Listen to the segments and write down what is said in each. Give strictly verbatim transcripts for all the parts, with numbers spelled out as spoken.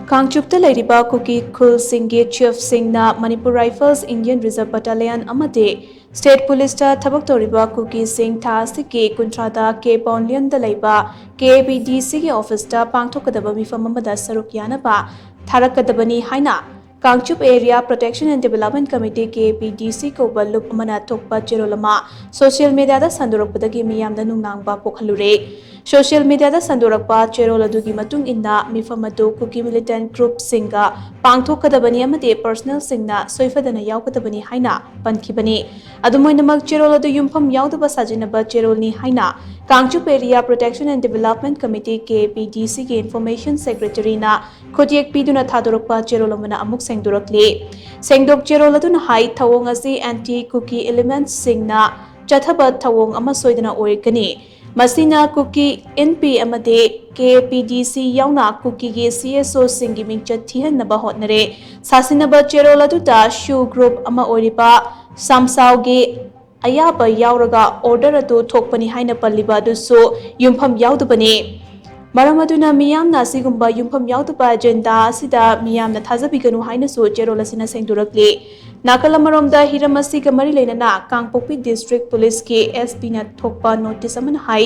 ꯀꯥꯡꯆꯨꯞꯇ ꯂꯩꯔꯤꯕ ꯀꯨꯀꯤ ꯈꯨꯜꯁꯤꯡꯒꯤ ꯆꯤꯐꯁꯤꯡꯅ Manipur rifles Indian reserve battalion ꯑꯃꯗꯤ state ꯄꯨꯂꯤꯁꯇ ꯊꯕꯛ ꯇꯧꯔꯤꯕ ꯀꯨꯀꯤꯁꯤꯡ ꯊꯥ ꯑꯁꯤꯒꯤ ꯀꯨꯟꯊ꯭ꯔꯥꯗ ꯀꯦ ꯄꯣꯟꯂꯤꯌꯟꯗ ꯂꯩꯕ ꯀꯦ ꯑꯦ ꯄꯤ ꯗꯤ ꯁꯤꯒꯤ ꯑꯣꯐꯤꯁꯇ ꯄꯥꯡꯊꯣꯛꯀꯗꯕ ꯃꯤꯐꯝ ꯑꯃꯗ ꯁꯔꯨꯛ ꯌꯥꯅꯕ ꯊꯥꯔꯛꯀꯗꯕꯅꯤ ꯍꯥꯏꯅ Kangchup area protection and development committee, K A P D C ꯀꯧꯕ ꯂꯨꯞ ꯑꯃꯅ ꯊꯣꯛꯄ ꯆꯦꯔꯣꯜ ꯑꯃ ꯁꯣꯁꯤꯌꯦꯜ ꯃꯤꯗꯤꯌꯥꯗ ꯁꯟꯗꯣꯔꯛꯄꯗꯒꯤ ꯃꯤꯌꯥꯝꯗ ꯅꯨꯡꯅꯥꯡꯕ ꯄꯣꯛꯍꯜꯂꯨꯔꯦ꯫ ꯁꯣꯁꯤꯌꯦꯜ ꯃꯤꯗꯤꯌꯥꯗ ꯁꯟꯗꯣꯔꯛꯄ ꯆꯦꯔꯣꯜ ꯑꯗꯨꯒꯤ ꯃꯇꯨꯡ ꯏꯟꯅ, ꯃꯤꯐꯝ ꯑꯗꯨ ꯀꯨꯀꯤ ꯃꯤꯂꯤꯇꯦꯟꯠ ꯒ꯭ꯔꯨꯞꯁꯤꯡꯒ ꯄꯥꯡꯊꯣꯛꯀꯗꯕꯅꯤ ꯑꯃꯗꯤ ꯄꯔꯁꯅꯦꯜꯁꯤꯡꯅ ꯁꯣꯏꯐꯗꯅ ꯌꯥꯎꯒꯗꯕꯅꯤ ꯍꯥꯏꯅ ꯄꯟꯈꯤꯕꯅꯤ꯫ ꯑꯗꯨꯝ ꯑꯣꯏꯅꯃꯛ, ꯆꯦꯔꯣꯜ ꯑꯗꯨ ꯌꯨꯝꯐꯝ ꯌꯥꯎꯗꯕ ꯁꯥꯖꯤꯟꯅꯕ ꯆꯦꯔꯣꯜꯅꯤ ꯍꯥꯏꯅ Kangchup area protection and development committee, K A P D ꯁꯤꯒꯤ ꯏꯟꯐꯣꯔꯃꯦꯁꯟ ꯁꯦꯀ꯭ꯔꯦꯇꯔꯤꯅ ꯈꯨꯠꯌꯦꯛ ꯄꯤꯗꯨꯅ ꯊꯥꯗꯣꯔꯛꯄ ꯆꯦꯔꯣꯜ ꯑꯃꯅ ꯑꯃꯨꯛ ꯁꯦꯡꯗꯣꯔꯛꯂꯤ꯫ ꯁꯦꯡꯗꯣꯛ ꯆꯦꯔꯣꯜ ꯑꯗꯨꯅ ꯍꯥꯏ, ꯊꯧꯑꯣꯡ ꯑꯁꯤ ꯑꯦꯟꯇꯤ ꯀꯨꯀꯤ ꯏꯂꯤꯃꯦꯟꯠꯁꯤꯡꯅ ꯆꯠꯊꯕ ꯊꯧꯑꯣꯡ ꯑꯃ ꯁꯣꯏꯗꯅ ꯑꯣꯏꯔꯛꯀꯅꯤ꯫ ꯃꯁꯤꯅ ꯀꯨꯀꯤ ꯏꯟꯄꯤ ꯑꯃꯗꯤ ꯀꯦ ꯑꯦ ꯄꯤ ꯗꯤ ꯁꯤ ꯌꯥꯎꯅ ꯀꯨꯀꯤꯒꯤ ꯁꯤ ꯑꯦꯁ ꯑꯣꯁꯤꯡꯒꯤ ꯃꯤꯡꯆꯠ ꯊꯤꯍꯟꯅꯕ ꯍꯣꯠꯅꯔꯦ꯫ ꯁꯥꯁꯤꯟꯅꯕ ꯆꯦꯔꯣꯜ ꯑꯗꯨꯗ ꯁꯨ ꯒ꯭ꯔꯨꯞ ꯑꯃ ꯑꯣꯏꯔꯤꯕ ꯁꯥꯝꯁꯥꯎꯒꯤ ꯑꯌꯥꯕ ꯌꯥꯎꯔꯒ ꯑꯣꯔꯗꯔ ꯑꯗꯨ ꯊꯣꯛꯄꯅꯤ ꯍꯥꯏꯅ ꯄꯜꯂꯤꯕ ꯑꯗꯨꯁꯨ ꯌꯨꯝꯐꯝ ꯌꯥꯎꯗꯕꯅꯤ꯫ ꯃꯔꯝ ꯑꯗꯨꯅ ꯃꯤꯌꯥꯝꯅ ꯑꯁꯤꯒꯨꯝꯕ ꯌꯨꯝꯐꯝ ꯌꯥꯎꯗꯕ ꯑꯦꯖꯦꯟꯗꯥ ꯑꯁꯤꯗ ꯃꯤꯌꯥꯝꯅ ꯊꯥꯖꯕꯤꯒꯅꯨ ꯍꯥꯏꯅꯁꯨ ꯆꯦꯔꯣꯜ ꯑꯁꯤꯅ ꯁꯦꯡꯗꯣꯔꯛꯂꯤ꯫ ꯅꯥꯀꯜ ꯑꯃꯔꯣꯝꯗ, ꯍꯤꯔꯝ ꯑꯁꯤꯒ ꯃꯔꯤ ꯂꯩꯅꯅ ꯀꯥꯡꯄꯣꯛꯄꯤ ꯗꯤꯁꯇ꯭ꯔꯤꯛ ꯄꯨꯂꯤꯁꯀꯤ ꯑꯦꯁ ꯄꯤꯅ ꯊꯣꯛꯄ ꯅꯣꯇꯤꯁ ꯑꯃꯅ ꯍꯥꯏ,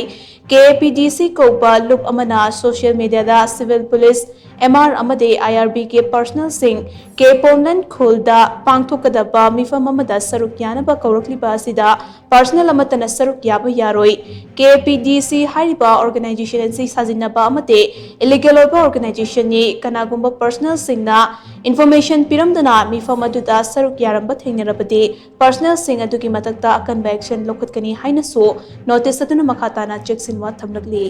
ꯀꯦ ꯑꯦ ꯄꯤ ꯗꯤ ꯁꯤ ꯀꯧꯕ ꯂꯨꯞ ꯑꯃꯅ ꯁꯣꯁꯤꯌꯦꯜ ꯃꯤꯗꯤꯌꯥꯗ ꯁꯤꯚꯤꯜ ꯄꯨꯂꯤꯁ, ꯑꯦꯝ ꯑꯥꯔ ꯑꯃꯗꯤ ꯑꯥꯏ ꯑꯥꯔ ꯕꯤꯒꯤ ꯄꯔꯁꯅꯦꯜꯁꯤꯡ ꯀꯦ ꯄꯣꯟꯂꯦꯟ ꯈꯨꯜꯗ ꯄꯥꯡꯊꯣꯛꯀꯗꯕ ꯃꯤꯐꯝ ꯑꯃꯗ ꯁꯔꯨꯛ ꯌꯥꯅꯕ ꯀꯧꯔꯛꯂꯤꯕ ꯑꯁꯤꯗ ꯄꯔꯁꯅꯦꯜ ꯑꯃꯠꯇꯅ ꯁꯔꯨꯛ ꯌꯥꯕ ꯌꯥꯔꯣꯏ꯫ ꯀꯦ ꯑꯦ ꯄꯤ ꯗꯤ ꯁꯤ ꯍꯥꯏꯔꯤꯕ ꯑꯣꯔꯒꯅꯥꯏꯖꯦꯁꯟ ꯑꯁꯤ ꯁꯥꯖꯤꯟꯅꯕ ꯑꯃꯗꯤ ꯏꯂꯤꯒꯦꯜ ꯑꯣꯏꯕ ꯑꯣꯔꯒꯅꯥꯏꯖꯦꯁꯟꯅꯤ꯫ ꯀꯅꯥꯒꯨꯝꯕ ꯄꯔꯁꯅꯦꯜꯁꯤꯡꯅ ꯏꯟꯐꯣꯔꯃꯦꯁꯟ ꯄꯤꯔꯝꯗꯅ ꯃꯤꯐꯝ ꯑꯗꯨꯗ ꯁꯔꯨꯛ ꯌꯥꯔꯝꯕ ꯊꯦꯡꯅꯔꯕꯗꯤ, ꯄꯔꯁꯅꯦꯜꯁꯤꯡ ꯑꯗꯨꯒꯤ ꯃꯊꯛꯇ ꯑꯀꯟꯕ ꯑꯦꯛꯁꯟ ꯂꯧꯈꯠꯀꯅꯤ ꯍꯥꯏꯅꯁꯨ ꯅꯣꯇꯤꯁ ꯑꯗꯨꯅ ꯃꯈꯥ ꯇꯥꯅ ꯆꯦꯛꯁꯤꯟꯋꯥ ꯊꯝꯂꯛꯂꯤ꯫